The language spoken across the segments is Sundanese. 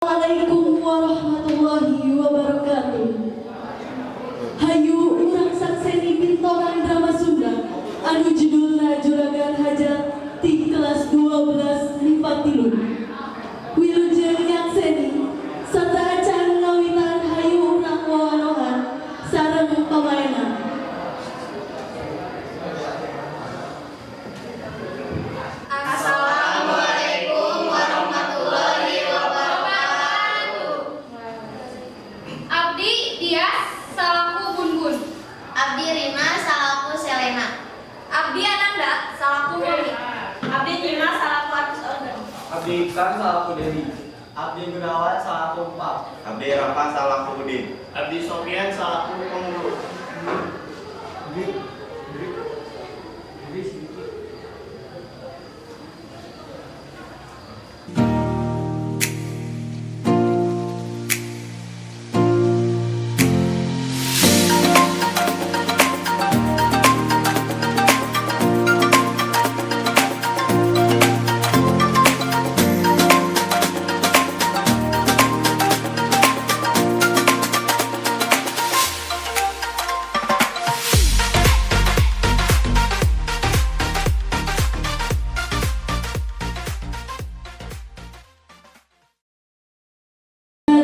Assalamualaikum warahmatullahi wabarakatuh. Hayu urang sakseni pintoran drama Sunda anu judulna Juragan Hajat ti kelas 12 MIPA 3. Wilujeng nyakseni, sateuacan ngawitan hayu urang wawanohan sareng pamaenna. Assalamualaikum warahmatullahi wabarakatuh. Abdi Dias salaku Bun-Bun. Abdi Rima salaku Selena. Abdi Ananda salaku Mami. Abdi Nyimas salaku artis organ. Abdi Iksan salaku Dedi. Abdi Gunawan salaku Empat. Abdi Rafa salaku Udin. Abdi Sofian salaku Pengurus.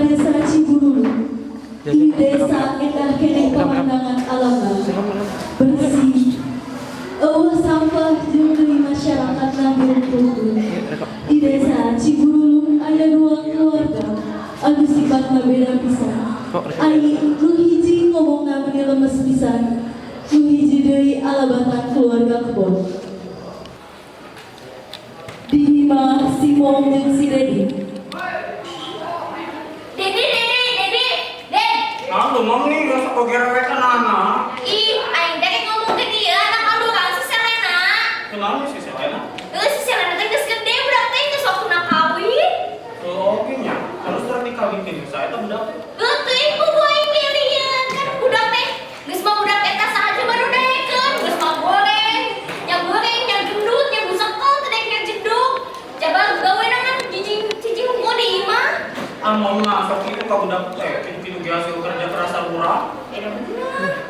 Desa Cibululu. Di desa endah keneh pemandangan alamna bersih. Euweuh sampah jeung deui masyarakatna hirup rukun. Di desa Cibululu aya dua keluarga anu sifatna beda pisan. Ari nu hiji ngomongna meuni lemes pisan, nu hiji deui alabatan keluarga kebon. Di imah si Mong jeung si Dedi. Dedi, Dedi, Dedi, Ded. Nah, lu mau nih gak sok gerewekan anak. Ih, aing teh ngomong ke dia anak kandungan si Selena. Kenapa sih Selena? Geus si Selena teh geus gede budak teh geus waktuna kawin. Oh, oke nya. Terus terus dikawinkeun saya teh budak teh. Leutik kudu aing milieun kan budak teh geus mah budak eta sahaja baru daekeun, geus mah goreng, nya goreng, nya gendut, nya busekel, teh daek nya jeduk. Coba gawena kan cicing cicing unggul di imah. Ah, mau masuk itu ka budak teh, kitu-kitu ge hasil kerja keras urang. Ya bener.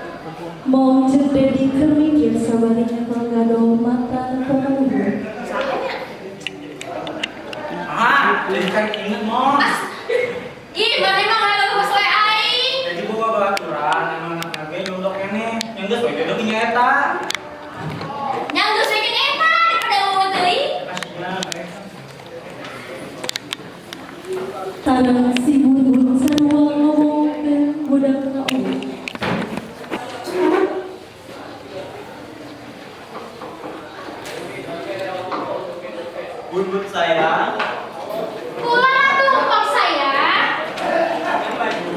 Mong jeung Dedi keur mikir sabari nyekel gado matan pamanuhur. Sahanya. Ah, jadi kan inget mau. Ih, mana emang ada bahas wae aing. Jadi gua babaturan anu anak ge nyondok keneh. Yang geus we jodoh nya eta. Nya geus we jeung eta daripada eueuh deui. Kasihan eh. Tarang si Bun-Bun sarua ngomongkeun budakna oge. Bun-bun sayang. Pulang atuh empok sayang. Kan baju.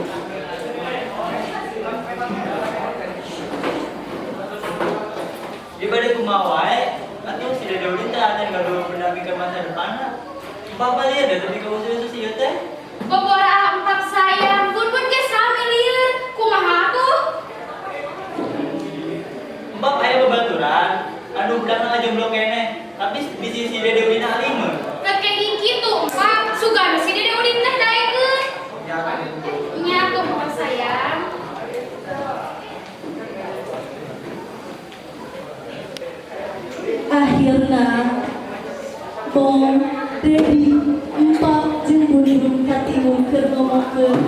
Di bade kumaha wae, atuh si Dede Udin teh acan gaduh pendampingkeun masa depanna. Papa lieur da tapi ka usul si ieu teh. Bobora empok sayang, Bun-bun ge sami lieur. Kumaha atuh? Empap aya babaturan, anu budakna ngajomblo keneh, tapi bisi si Dede Udin alimeun. Teu kenging kitu empok, sugan si Dede Udin teh daekeun. Ya kan. Nya atuh empok sayang. Akhirna Mong, Dedi, Empak jeung Bun-Bun katimu keur ngomongkeun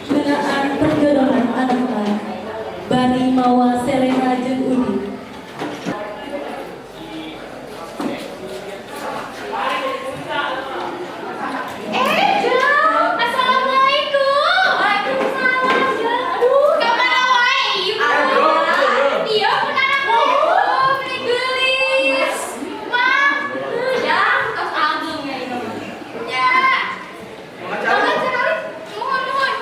ngeunaan perjodohan anakna. Bari mawa Selena jeung Udin. Eh, Jeng. Assalamualaikum. Waalaikumsalam, Jeng. Aduh, ka mana wae ieu? Iya, pun anak oh, meni geulis. Mah, ya, tos ageng ya ieu mah. Ya. Pengacara. Nuhun, nuhun.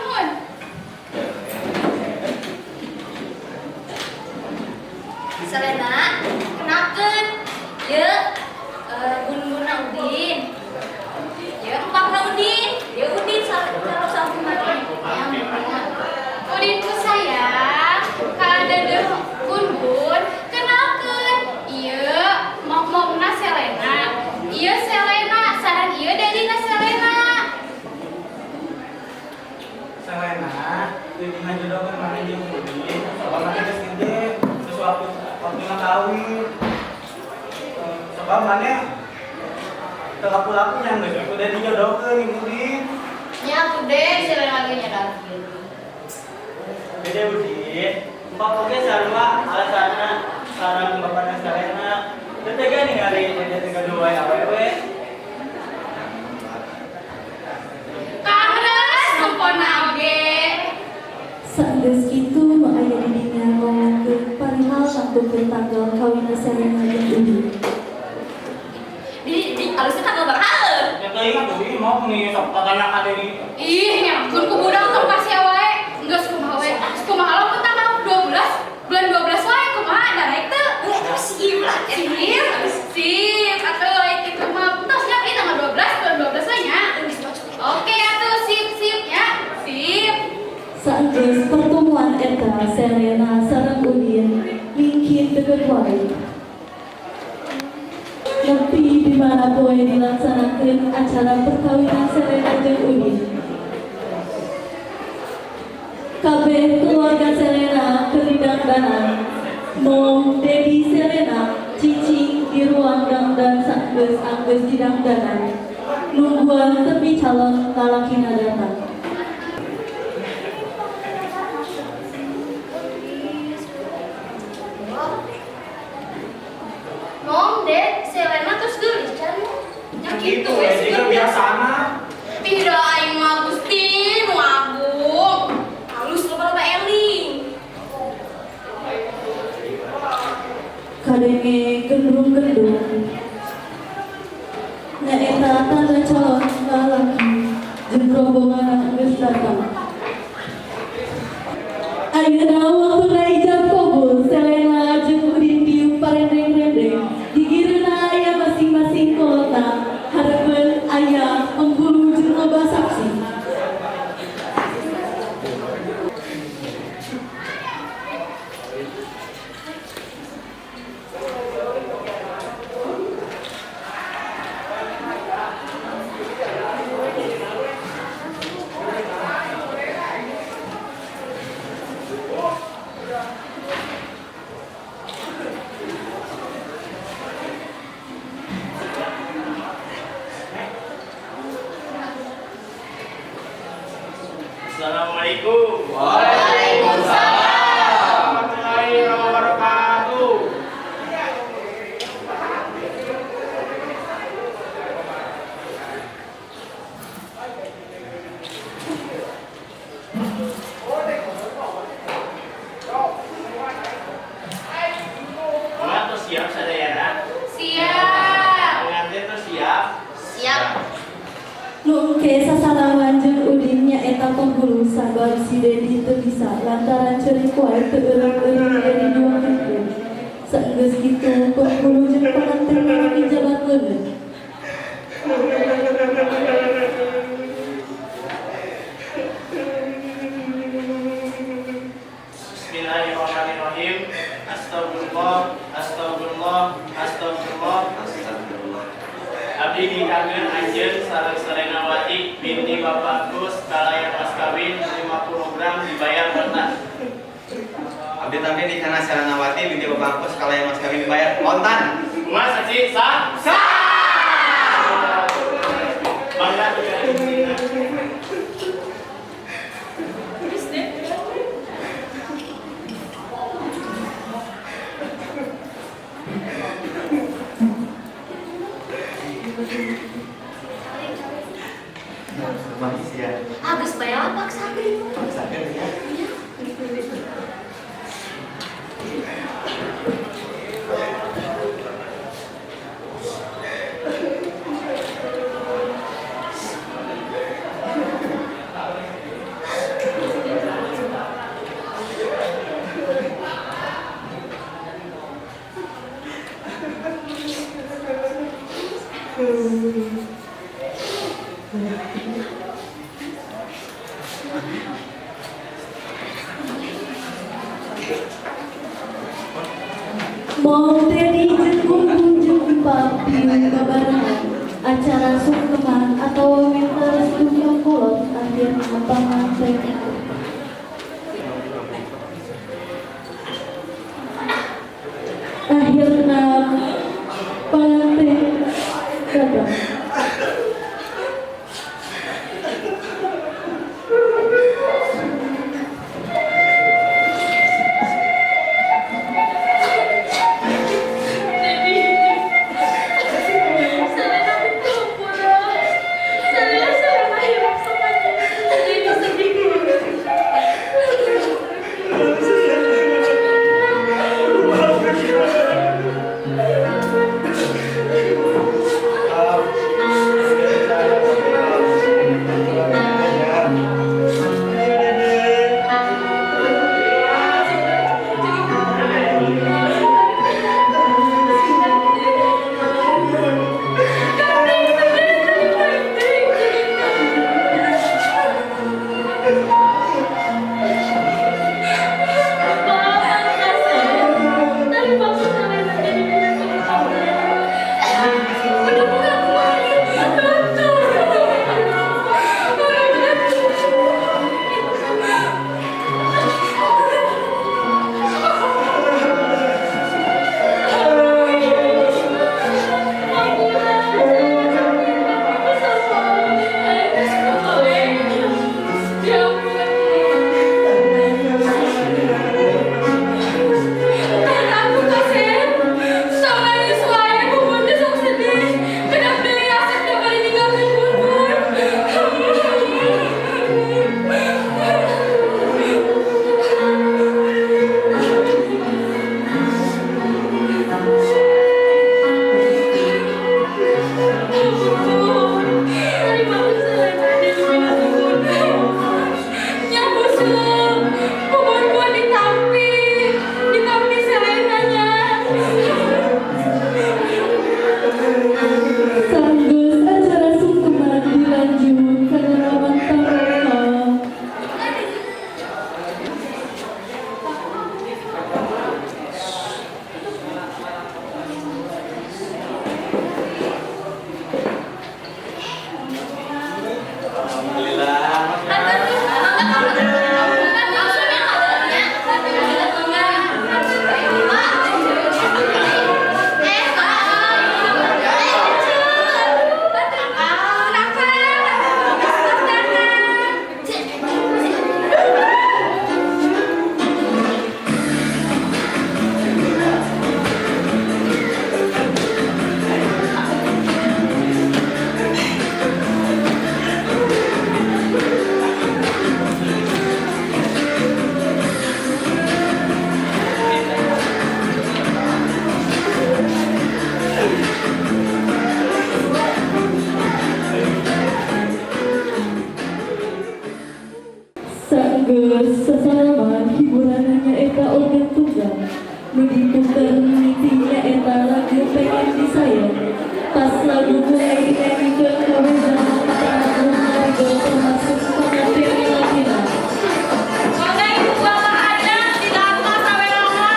Selena teu ngajodohkeun maneh jeung Udin, sabab maneh geus gede, geus waktuna kawin. Sabab maneh teu laku-laku nya geus udah dijodohkeun jeung Udin. Nya atuh deh, Selena ge nyadar kieu. Dede Udin, empat oge sarua alasanna sareng bapana Selena. Teu tega ningali dede teh gaduh wae awewe. Kangres nempona oge. Saenggeus kitu nu aya di dinya ngomongkeun parihal nangtukeun tanggal kawinna Selena jeung Udin. Di alusna tanggal baraha? Ya teuing atuh ieu mau nih sok tatanya ka Dedi. Ih, nyangkun ku budak tong kasih wae. Geus kumaha wae. Kumaha lamun tanggal 12 bulan 12 wae kumaha da rek teu? Sip lah, sip. Sip, atuh aya kitu mah. Tos nya ieu tanggal 12 bulan 12 we nya. Oke atuh sip sip nya. Sip. Saenggeus pertemuan eta Selena sareng Udin mingkin deukeut wae. Nepi di mana poe dilaksanakeun acara perkawinan Selena jeung Udin. Kabeh keluarga Selena keur didangdanan. Mom Dedi Selena cicing di ruang dangdan saenggeus anggeus didangdanan. Nungguan tepi calon lalakina datang. Mom, Ded, Selena terus geulis can. Nya kitu Gitu we we jiga biasana. Tidak aing mah Gusti nu agung. Halus loba-loba eling. Kadenge gendrung-gendrung. Nyaeta tanda calon lalaki jeung rombongan geus datang. Ayeuna waktuna ijab kabul, Selena jeung Udin diuk parendeng-rendeng. Gigireunna aya masing-masing kolotna, hareupeun aya penghulu jeung loba saksi. Assalamualaikum. Waalaikumsalam. Warahmatullahi wabarakatuh. Kumaha tos siap sadayana? Siap. Pengantin tos siap? Siap. Nu engke sasalaman jeung Udin nyaeta penghulu sabab si Dedi teu bisa lantaran ceurik wae teu eureun-eureun Dedi diwakilkeun. Saenggeus kitu penghulu jeung pengantin mimiti jabat leungeun. Bismillahirrahmanirrahim. Astagfirullah, astagfirullah, astagfirullah. Astagfirullah. Abdi nikahkeun anjeun sareng Selenawati binti Bapak Kus kalayan mas kawin 50 gram dibayar kontan. Abdi tampi nikahna Selenawati binti Bapak Kus kalayan mas kawin dibayar kontan. Kumaha saksi sah? Sah! Bangga nikah istrina. Terus deh. Masih ya. Ah, geus bae lah paksakeun. Paksakeun ya. Mom Dedi jeung Unggun jeung Ipap diuk babarengan. Acara sungkeman atawa minta restu ka kolot akhirna panganten. Sanggeus sasalaman hiburanna nyaeta organ tunggal. Nu diputer mimiti nyaeta lagu Pengen Disayang. Pas lagu mulai dinyanyikeun kabeh jalma patanggung ngarigel termasuk panganten lalakina. Mangga ibu bapak adat dilantas sampai lama.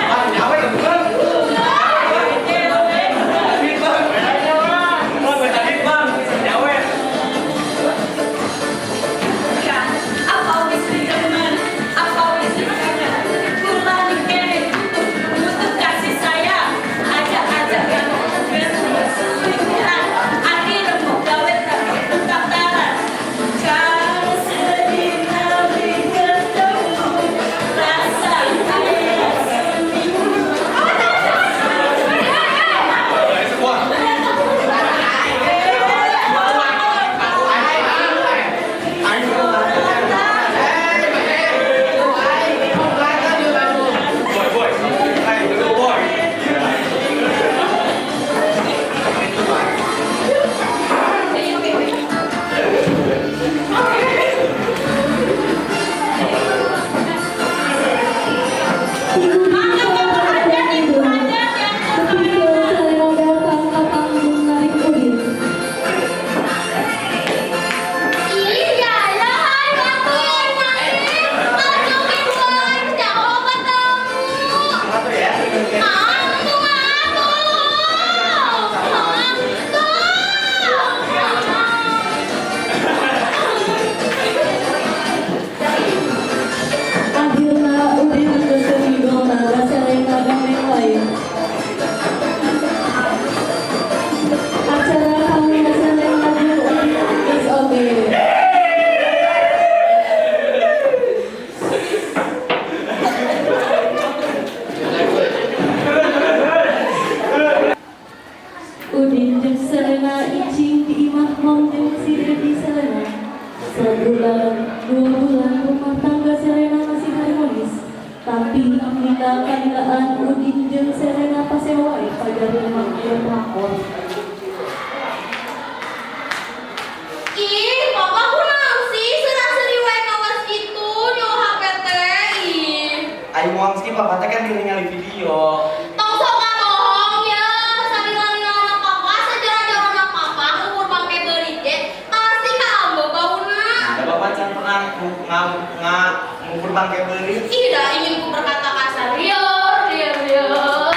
Ah, nyawe bukan? Bang, tadi bang, nyawe. Apa wis demen, apa wis kangen, kula kene butuh kasih sayang, ajak-ajak yang liburan, ati remuk gawe taftaran. Kau sedih nabi ketemu, rasa kayak seminggu. Boy, boy. Hey, go boy. Ibu Mangga bapak adat, ibu adat yang Ketika Selena datang ka panggung narik Udin. Iya ya, hai batur main. Kalau joget wae geus jauh ketemu. Satu ya. Ah, tunggu ah, Akhirna Udin geus teu ngigolna da Selena gandeng lain. Acara kawin Selena jeung Udin geus oge. Udin jeung Selena icing di imah Mong jeung si Dedi Selena. Sebulan, 2 bulan rumah tangga Selena masih harmonis. Tapi dina kalinaan Udin jeung Selena pasea wae pajar rumah ieu pelakon. Ih, papa kunaon sih seura-seuri wae kawas kitu nyo HP teh. Ih. Ayo mau skip apa teh kan ningali video. Tong sok ngabohong ya, salingan-lingan papa, sejarah-jarahna papa ngukur bangke beurit ge, pasti kaambe bauna. Ada bapak can pernah nga ngukur bangke beurit. Ih, dah ingin ku berkata kasar. Liur, liur, liur.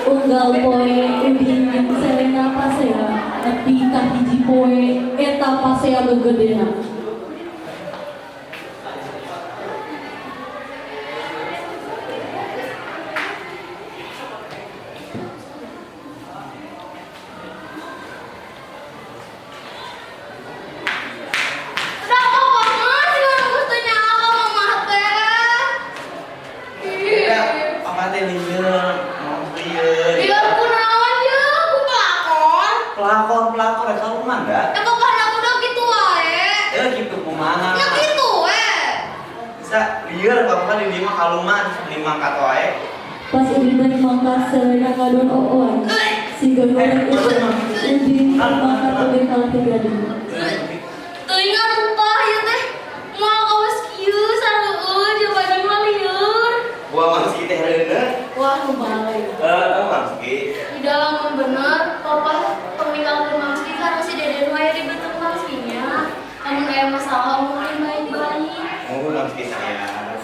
Unggal poe Udin jeung Selena pasea nepi ka hiji poe eta pasea gegedena. Udah papa mah sih orang geus teu nyaho ka mama teh. Ih. Ya, papa teh lieur, mau lieur. Liur kunaon ye, ku pelakon. Pelakon pelakon ya kamu mah enggak? Ya papa udah gitu wae. Eh gitu kumaha. Ya gitu we. Bisa lieur papa di lima kaluman, lima katoe. Pas Udin bari mangkat Selena ngadon ooan. Siga goreng itu Udin mangkat oge kalah terjadi. Teuing atuh pah ieu teh. Moal kawas kieu sareueun jeung baju mah lieur. Gua mangsi teh reuneuh. Wah, nu balik. Eh, mangsi. Di dalam bener, papa tong ninggalkeun Mamski karena si Deden wae ribet Mamskinya. Lamun aya masalah omongin baik-baik. Oh, mangsi sayang.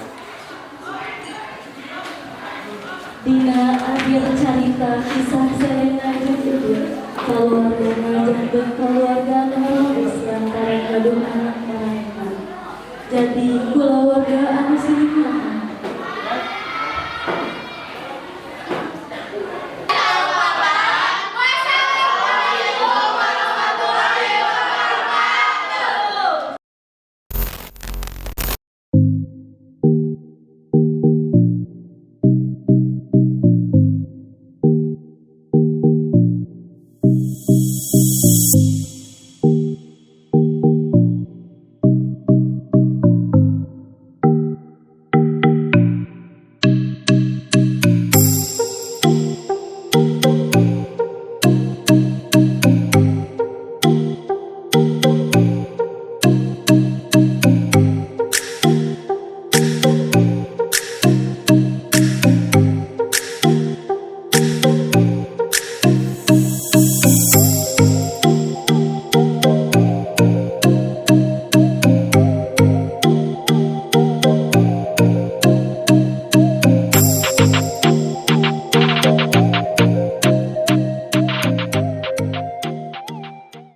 Dina akhir carita kisah Selena jeung Udin, kaluargana janten keluarga nu harmonis lantaran gaduh anak maranehna. Jadi kulawarga anu silih.